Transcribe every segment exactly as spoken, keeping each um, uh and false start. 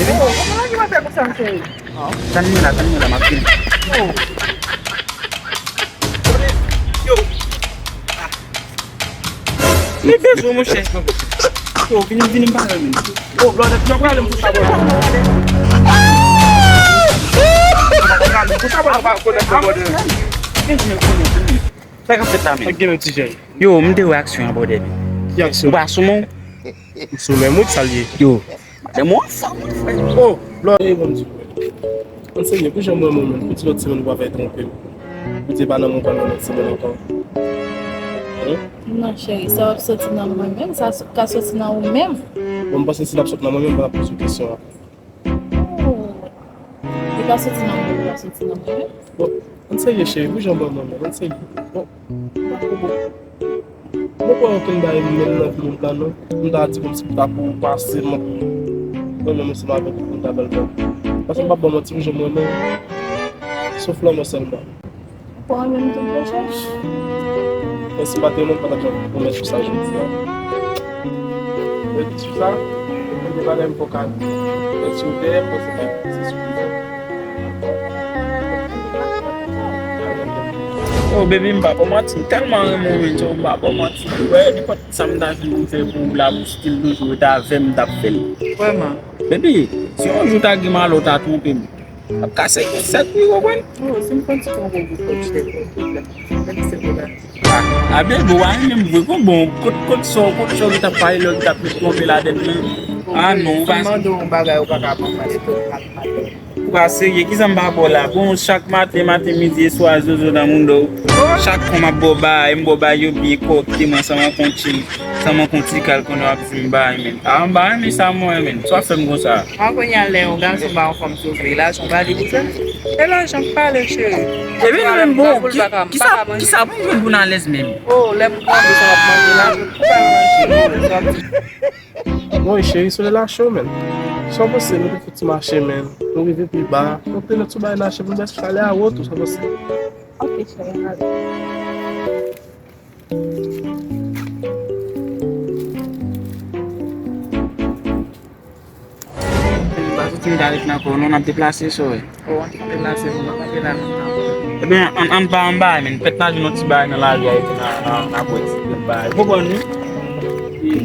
Oh, kòman lage w ap fè konsa, m cheri? Tann mwen la, tann mwen la, m ap vini. Oh. Yo. Li bezwen, monchè. Yo, vini, vini, m pale, men. Yo, blòdè, yo prale m pou sa, blòdè. Yo prale m pou sa, blòdè. Sa k ap fèt la, men? Sa k gen menm, ti jèn? Yo, m te wè aksyon an, blòdè, men. Ki aksyon? Ou pa sou men w? M sou men m, wi, sa l ye? Yo, madanm ou anfòm, wi, frè. Oh, blòdè, bon, m di w. Mwen serye, pou jan mwen, mwen menm, pou ti lòt semèn ou pa fè twonpe m. Pou ti pa nan mwen, pa nan lòt semèn ankò. Hein? Non, cheri, sa p ap soti nan mwen menm, sa so-, ka soti nan ou menm. Bon, m panse si l ap sot nan mwen menm, m pa t ap poze w kesyon an. Oh. Li pa soti nan mwen, li pa soti nan mwen menm. Bon, ann serye, cheri, pou jan mwen, mwen menm, ann serye. Bon, m pa ko bon. Mwen pa wè okenn bagay menm nan vi m la non. M ta di kòmsi m ta pou pase mwen. Mwen menm ansanm avèk ou pou m ta ba l mwen. Paske m p ap ba w manti, jan mwen menm. Sof lanmò sèlman. Ou pa renmen m tou, monchè? Mèsi patè, mwen pa t ap janm pwomèt ou sa jodi a. Mwen di sou sa, mwen gen bagay m fò ka mèt sou tè, paske se sou Oh, baby, m pa ba w manti, m tèlman renmen w, men, m pa ba w manti. Wè, nenpòt sa m ta jwenn pou m fè pou ou la, pou stil toujou rete avè m, m t ap fè l. Vrèman. Baby, si yon jou ta gen malè, w ta twonpe m, m ap kase kò sèk, wi, w konprann? Oh, si m konn ti twonpe w pou kòb, jete kòb, baby, se pou la. Ah, ah, baby, w pa renmen m vre, kon bon, kot, kot sa w, kot sa w ki t ap pale lè w ki t ap met twonpe ladann nan? Ah, non, w pa. Si m mande w yon bagay, ou pa ka ban m, pale tout mal, mal. Ou pa serye, kisa m pa ba w la? Bon, chak maten, maten, midi e swa, zozo nan mouda w. Chak fwa m ap ba w bagay, m ba w bagay yo byen kòkte, mwen san manke yon tchil, san manke yon ti kal, kounye a w ap di m bagay, men. Ah, m pa renmen sa, mwen, men. Sa w ap fè m konsa? An kounye a, lè yon gason ba yon fanm soufri, lajan w pale pou sa? E lajan m pale, cheri. Epi nou menm, bon, ki, kisa, kisa pou m jwenn pou n alèz menm? Oh, lè m twonpe sa w ap manje, lajan m pale, cheri, sa w ap di. Bon, cheri, solèy la cho, men. Sa w panse, nou te fouti mache, men. Nou rive pi ba. Nou te nan ti bagay mache pou nou bès chalè a wo tou, sa w panse? Ok, cheri, ale. Pa soti m ta ret nan kò w non, n ap deplase, sou. Oh, ann kanpe la, se nou, ann kanpe la, nou kanpe. Ebyen, ann, ann pa anba, men. Pèt nan jwenn yon ti bagay nan lari a, epi nan, nan, nan bwè ti bagay. Ou konprann, wi? Wi.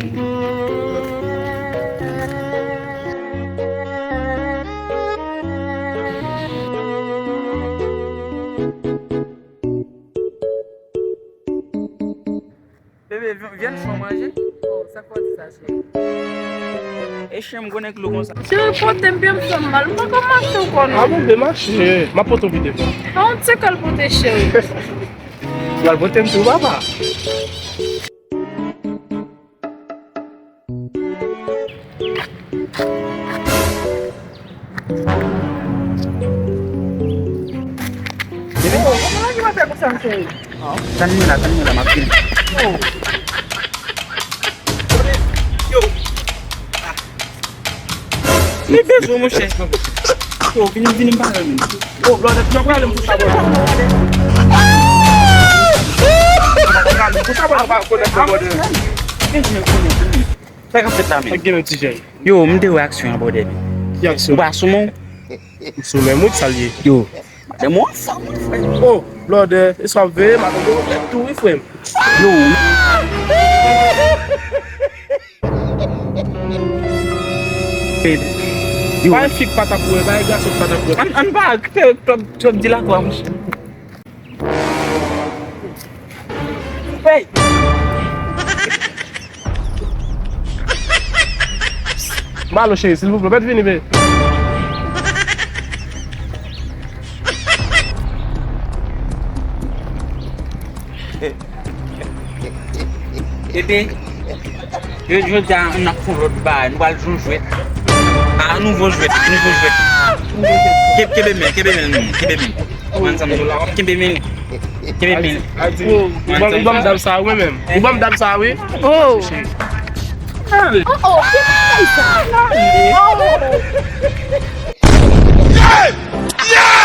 Bebe, vy-, vyann cho manje? Oh, sa k fè w di sa, cheri? E chen m konnen k lou konsa. Cheri, pote m byen, m fè m mal. M pa ka mache ankò, non. Ah bon, bebe, mache. M ap pote w pi devan. A yon ti kal pote, cheri. Ou al pote m tou, papa. Bebe. Oh, kòman lage w ap fè konsa, m cheri? Oh, tann mwen la, tann mwen la, m ap vini. Oh. Yo. Ah. Li bezwen, monchè. Yo, vini, vini, m pale, men. Yo, blòdè, yo prale m pou sa, blòdè. Yo prale m pou sa, blòdè. Sa k ap fèt la, men? Sa k gen menm, ti jèn? Yo, m te wè aksyon an, blòdè, men. Ki aksyon? Ou pa sou men w? M sou men m, wi, sa l ye? Yo, madanm ou anfòm, wi, frè. Oh, blòdè, e sa w ap veye, madanm ou tou, wi, frè m. Yo. Yo. Pa yon fi k pa ta kouri, pa yon gason k pa ta kouri. Ann, ann pa kite twòp, twòp dilapwa, monchè. Hey! Malo, cheri, silvouplè, mèt vini, be. Epi, yo, jodi a, n ap fè yon lòt bagay. Nou pral jwe yon jwèt. A, nouvo jwèt, nouvo jwèt. Ke-, kenbe men, kenbe men, kenbe men. Ou konn sa m di w la, w ap kenbe men. Kenbe men. Ou ban, ou ban m dab sa, wi, menm. Ou ban m dab sa, wi. Oh. Oh, oh, ki bagay sa? Oh.